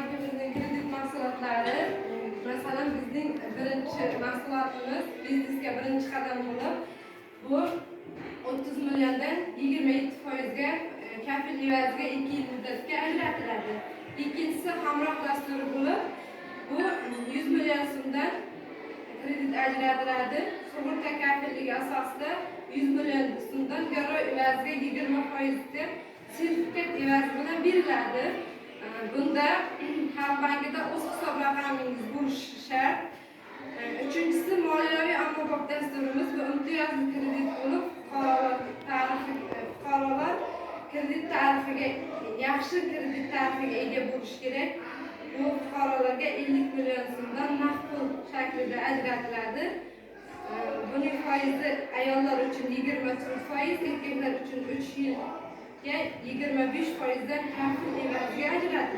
Bankimizning kredit mahsulotlari. Masalan, bizning birinchi mahsulotimiz biznesga birinchi qadam bo'lib, bu 30 milliondan 27%ga kafil evaziga 2 yil muddatga ajratiladi. Ikkinchisi Hamroh dasturi bo'lib, bu 100 million so'mdan kredit ajratiladi. Sug'urta kafilligi asosida 100 million so'mdan garov evaziga 20%ga sertifikat evazi bilan beriladi. Bunda Xalq bankida o'z hisob raqamingiz bo'lishi shart. Uchinchisi moliyaviy ommabop dasturimiz, bu imtiyozli kredit bo'lib, fuqarolar kredit tarixiga, yaxshi kredit tarixiga ega bo'lishi kerak. Bu fuqarolarga 50 million so'mdan naqd pul shaklida ajratiladi. Buning foizi ayollar uchun 24%, erkaklar uchun 3 yilga 25%dan kafil evaziga ajratiladi.